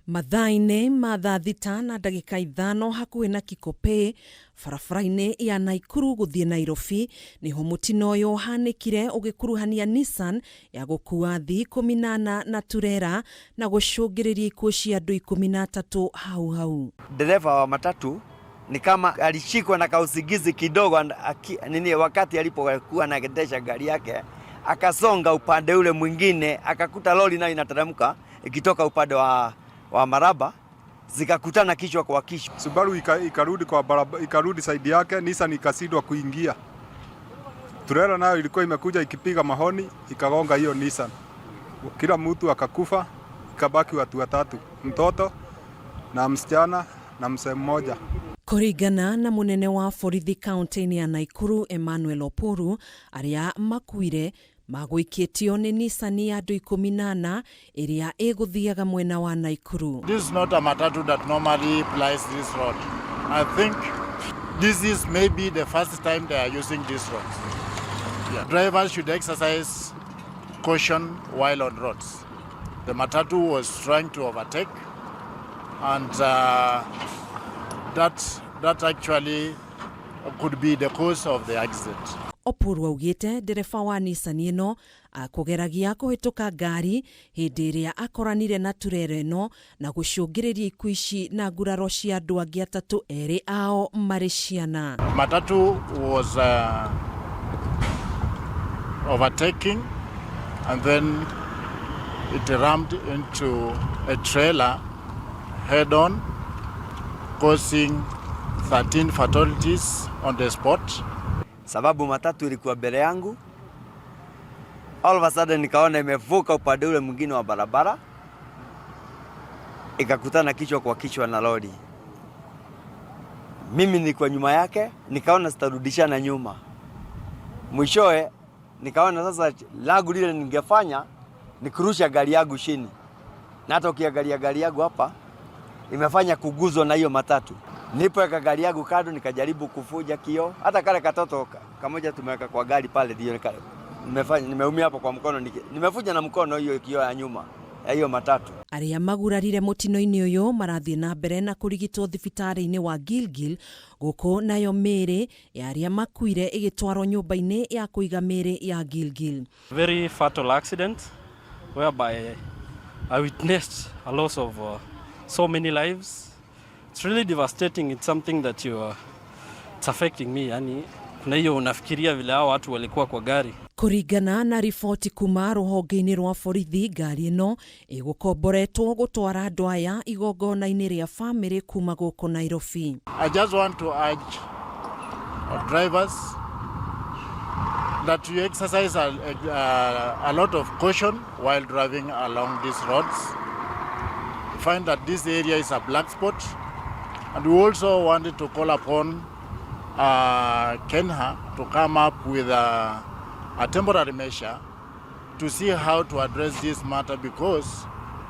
Mathaa-inĩ ma thaa thita na ndagĩka ithano hakuhĩ na Kikopey barabara-inĩ ya Naikuru gũthiĩ Nairobi nĩho mũtino ũyũ ũhanĩkire ũgĩkuruhania Nissan ya gũkua athii 14 na turera na gũcũngĩrĩria ikuũ cia andũ 13 hau hau. Dereva wa matatu ni kama alishikwa na kausingizi kidogo nini, wakati alipokuwa anaendesha gari yake akasonga upande ule mwingine akakuta lori nayo inateremka ikitoka upande wa Maraba, zikakutana kichwa kwa kichwa. Subaru ikarudi kwa barabara, ikarudi side yake, Nissan ikashindwa kuingia. Trela nayo ilikuwa imekuja ikipiga mahoni ikagonga hiyo Nissan. Kila mtu akakufa, ikabaki watu watatu, mtoto na msichana na mzee mmoja. Kũringana na mũnene wa borithi kaunti-inĩ ya Naikuru Emmanuel Opuru, arĩa makuire magũikĩtio nĩ Nissan ya andũ 14 ĩrĩa ĩgũthiaga mwena wa Naikuru. This is not a matatu that normally plies this road. I think this is maybe the first time they are using this road. Yeah. Drivers should exercise caution while on roads. The matatu was trying to overtake, and that actually could be the cause of the accident. Opuru augĩte ndereba wa Nissan ĩno akũgeragia kũhĩtũka ngari hĩndĩ ĩrĩa akoranire na turera ĩno na gũcũngĩrĩria ikuũ ici na nguraro cia andũ angĩ atatũ, erĩ ao marĩ ciana. Matatu was overtaking and then it rammed into a trailer head on, causing 13 fatalities on the spot. Sababu matatu ilikuwa mbele yangu, all of a sudden nikaona imevuka upande ule mwingine wa barabara, ikakutana kichwa kwa kichwa na lori. Mimi nilikuwa nyuma yake, nikaona zitarudishana nyuma. Mwishowe nikaona sasa langu lile ningefanya ni kurusha gari yangu chini, na hata ukiangalia gari yangu hapa imefanya kuguzwa na hiyo matatu. Nilipoweka gari yangu kando, nikajaribu kuvunja kioo, hata kale katoto kamoja tumeweka kwa gari pale, ndio nimefanya nimeumia hapo kwa mkono, nimevunja na mkono hiyo kioo ya nyuma ya hiyo matatu. Arĩa magurarire mũtino-inĩ ũyũ marathiĩ na mbere na kũrigitwo thibitarĩ-inĩ wa Gilgil, gũkũ nayo mĩĩrĩ ya arĩa makuire ĩgĩtwarwo nyũmba-inĩ ya kũiga mĩĩrĩ ya Gilgil. Very fatal accident whereby I witnessed a loss of so many lives. It's really devastating. It's something that it's affecting me. Yani, kuna hiyo unafikiria vile hao watu walikuwa kwa gari. Kũringana na riboti kuma rũhonge-inĩ rwa borithi, ngari ĩno ĩgũkomboretwo gũtwara andũ aya igongona-inĩ rĩa bamĩrĩ kuma gũkũ Nairobi. I just want to urge our drivers that you exercise a lot of caution while driving along these roads. You find that this area is a black spot, and we also wanted to call upon KeNHA to come up with a temporary measure to see how to address this matter, because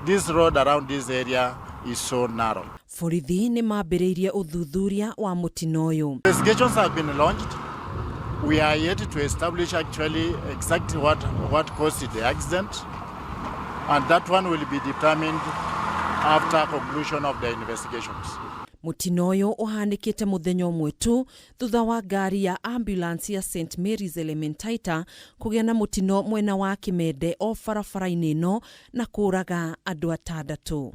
this road around this area is so narrow. Borithi nĩ mambĩrĩirie ũthuthuria wa mũtino ũyũ. Investigations have been launched. We are yet to establish actually exactly what caused the accident, and that one will be determined after conclusion of the investigations. Mũtino ũyũ ũhanĩkĩte mũthenya ũmwe tu thutha wa ngari ya ambulance ya St Mary's Elementaita kũgĩa na mũtino mwena wa Kimende o barabara-inĩ ĩno na kũraga andũ atandatũ.